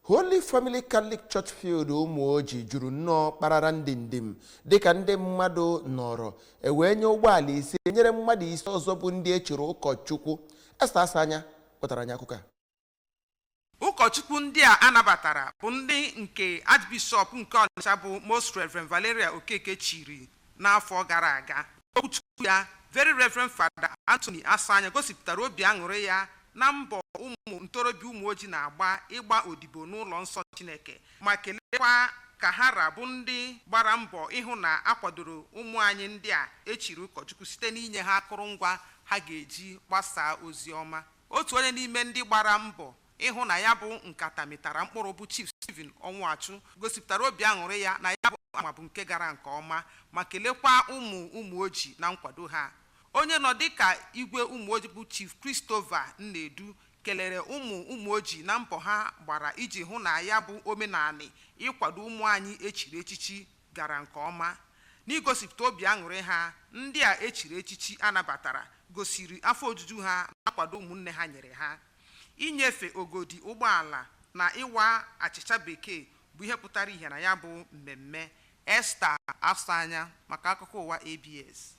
Holy Family Catholic Church Field Ụmụoji juru nnọọ kparara ndị ndim dịka ndị mmadụ nọrọ ewee nye ụgbọala 5 nyere mmadụ 5 ọzọ bụ ndị e chiri ụkọchukwu. Esther Asanya wetara anyị akụkọ a. Ụkọchukwu ndị a anabatara bụ ndị nke Archbishop nke Ọnịcha bụ Most Reverend Valeria Okeke chiri n'afọ gara aga. Okwuchukwu ya, Very Reverend Father Anthony Asanya gosipụtara obi aṅụrị ya na mbọ ụmụ ntorobịa Ụmụoji na-agba ịgba odibo n'ụlọ nsọ Chineke, ma kelekwa ka ha ra bụ ndị gbara mbọ ịhụ na a kwadoro ụmụ anyị ndị a e chiri ụkọchukwu site n'inye ha akụrụngwa ha ga-eji gbasaa ozi ọma. Otu onye n'ime ndị gbara mbọ ịhụ na ya bụ nkata mịtara mkpụrụ bụ Chief Stephen Ọnwụachụ gosipụtara obi aṅụrị ya na ya bụ ama bụ nke gara nke ọma, ma kelekwa ụmụ Ụmụoji na nkwado ha. Onye nọ dịka Igwe Ụmụoji bụ Chief Christopher Nnedu kelere ụmụ Ụmụoji na mbọ ha gbara iji hụ na ya bụ omenanị ịkwado ụmụ anyị echiri echichi gara nke ọma. N'igosipụta obi aṅụrị ha, ndị a echiri echichi anabatara gosiri afọ ojuju ha na nkwado ụmụnne ha nyere ha. Inyefe ogodi ụgbọala na ịwa achịcha bekee bụ ihe pụtara ihe na ya bụ mmemme. Esther Asanya maka akụkọ ụwa ABS.